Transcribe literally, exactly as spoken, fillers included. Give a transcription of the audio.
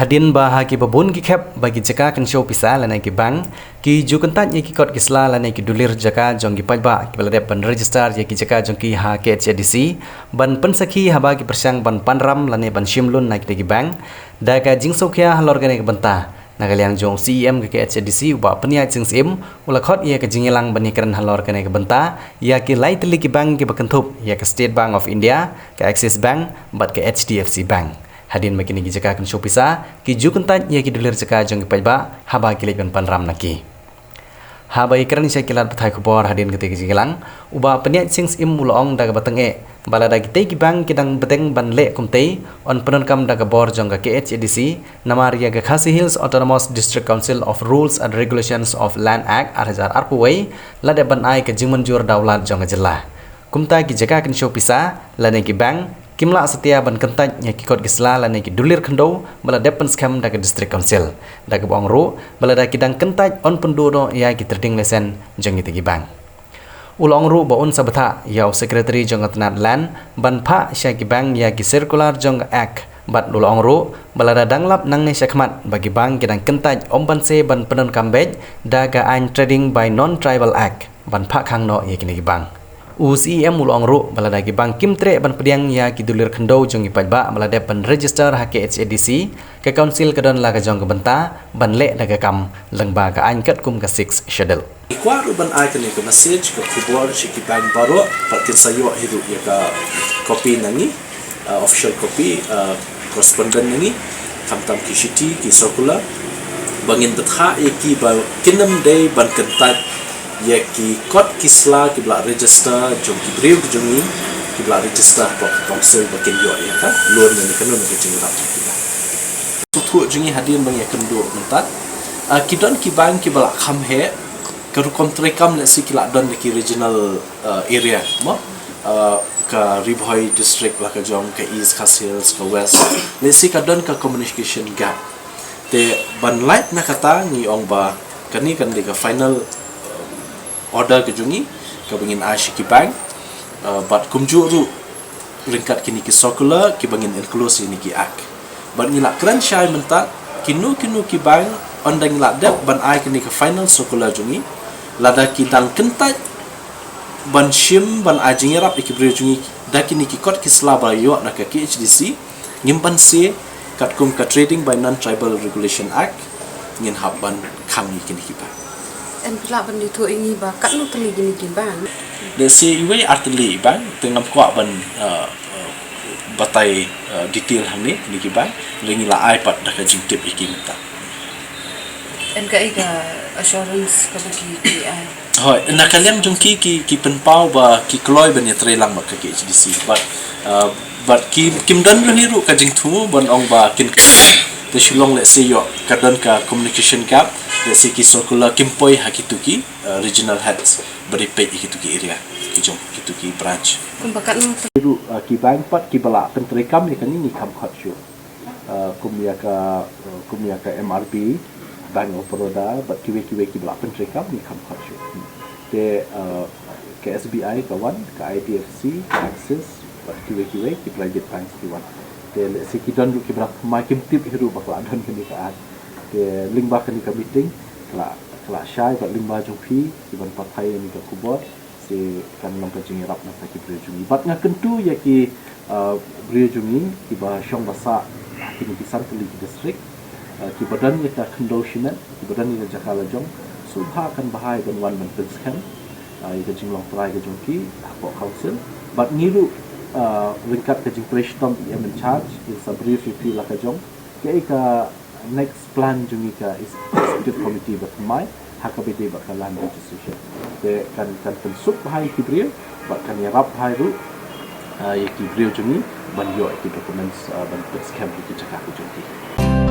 Hadien ba ha kiba bun ki khep ba ki jaka kynshew pisa lane ki bank ki ju kyntait ïa ki kot ki sla lane ki dulir jaka jong ki paidbah kiba la dep ban register ïa ki jaka jong ki ha K H A D C ban pynsakhi haba ki pyrshang ban pan ram lane ban shim loan na kita ki bank, da ka jingsngewkhia halor kane ka bynta, na ka liang jong u C E M ka K H A D C u Bah Pynïaid Sing Syiem u la khot ïa ka jingïalang ban ïakren halor kane ka bynta ïa ki lai tylli ki bank kiba kynthup ïa ka State Bank of India, ka Axis Bank bad ka H D F C Bank. Hadien ba kine ki jaka kynshew pisa ki ju kyntait ïa ki dulir jaka jong ki paidbah haba ki leit ban pan ram na ki. Haba ïakren sha ki lad pathai khubor hadien kata ka jingïalang, u Bah Pynïaid Sing Syiem u la ong da kaba tyngeh ba lada kitei ki bank ki dang bteng ban leh kumtei, yn pyndonkam da ka bor jong ka K H A D C, namar ïa ka Khasi Hills Autonomous District Council of Rules and Regulations of Land Act ar hajar arphew wei la dep ban ai ka jingmynjur da u Lat jong ka jylla. Kumta ki jaka kynshew pisa lane ki bank kim lah satia ban kyntait ïa ki kot ki sla lane ki dulir khyndew ba la dep pynskhem da ka District Council, da kaba ong ruh ba lada ki dang kyntait yn pynduh noh ïa ki trading license jong kita ki bank. U la ong ruh ba un sa bthah ïa u Secretary jong ka tnad Land ban phah sha ki bank ïa ki circular jong ka Act, bad u la ong ruh ba lada dang lap nangne shakhmat ba ki bank ki dang kyntait ym banse ban pyndonkam beit da ka aiñ Trading by Non-Tribal Act ban phah khang noh ïa kine ki bank. U C E M u la ong ruh ba lada ki bank kim treh ban pdiang ïa ki dulir khyndew jong ki paidbah ba la dep ban register ha K H A D C, ka Council ka don la ka jong ka bynta ban leh da ka kam lyngba ka aiñ katkum ka Sixth Schedule. Ngi kwah ruh ban ai kane ka message, ka khubor sha ki bank baroh, bad kin sa ïoh hi ruh ïa ka copy na ngi, uh, official copy, uh, correspondent na ngi, khamtam ki shithi, ki circular, ba ngin bthah ïa ki ba kin ym dei ban kyntait ïa ki kot ki sla kiba la register jong ki briew ki jong ngi, kiba la register hapoh ka Council ba kin ïoh ïa ka loan ne kano kano ka jingïarap jong ki ba. Sngewthuh jong ngi hadien ba ngi ïakynduh mynta, ah, ki don ki bank kiba la kham heh, ka rukom treikam lehse ki la don da ki regional, ah, area, mo? Ah, ka Ri Bhoi District la ka jong, ka East Khasi Hills, ka West. Lehse ka don ka communication gap. Te ban lait na kata ngi ong ba kane kan dei ka final, um, order ka jong ngi, kaba ngin ai sha ki bank, uh, bad kumjuh ruh ryngkat kine ki circular kiba ngin enclose ïa kine ki act. Bad ngi la kren shai mynta, kino kino ki bank, ynda ngi la dep ban ai kine ki final circular jong ngi, lada ki dang kyntait ban shim ban ai jingïarap ïa ki briew jong ngi da kine ki kot ki sla ba ïoh na ka K H A D C, ngim banse, katkum ka Trading by Non-Tribal Regulation Act, ngin hap ban khang ïa kine ki bank. Em, phi lah ban ïathuh ïa ngi ba katno tylli kine ki bank? Lehse iwei ar tylli i bank, te ngam kwah ban, uh, uh, batai, uh, detail hangne kine ki bank, hynrei ngi la ai pat da ka jingtip ïa ki mynta. Em, kaei ka assurance kaba ki, ki ai? Hooid, na ka liang jong ki, ki, ki pynpaw ba ki kloi ban ïatreilang bad ka K H A D C, bad, uh, bad ki, kim don ruh hi ruh ka jingthmu ban ong ba kin kyntait. Te shu long lehse ïoh ka don ka communication gap, lehse ki circular kim poi ha kito ki, uh, regional heads ba dei peit ïa kito ki area ki jong kito ki branch. Kumba katno tylli ruh, uh, ki bank pat kiba la pyntreikam ïa kane ngi kham khot shuh. Uh, kum ïa ka, uh, kum ïa ka M R B, Bank of Baroda, bad kiwei kiwei kiba la pyntreikam ngi kham khot shuh. Te, uh, ka S B I ka wan, ka I D F C, ka Axis, bad kiwei kiwei ki private banks ki wan. Te lehse ki don ruh kiba la thymmai, kim tip hi ruh ba ka la don kane ka act. Te lyngba kane ka meeting ka la, ka la shai bad lyngba jong phi kiban pathai ïa kane ka khubor. Te kan long ka jingïarap na ki briew jong ngi. Bad nga kyntu ïa ki, uh, briew jong ngi kiba shong ba sah ha kine ki san tylli ki district, uh, kiba don ïa ka khyndew shimet, kiba don ïa ka jaka la jong, sngewbha kan bha ïa ban wan ban pynskhem, uh, ïa ka jinglong trai ka jong ki hapoh council. Bad ngi ruh, uh, ryngkat ka jingtrei shitom i M in charge, ngin sa brief ïa phi la ka jong kaei ka next plan jong ngi ka executive committee ba thymmai ha kaba ïadei bad ka land registration. Te kan, kan pynsuk bha ïa ki briew bad kan ïarap bha ruh, ah, ïa ki briew jong ngi ban ïoh ïa ki documents, ah, ban pynskhem ïa ki jaka ki jong ki.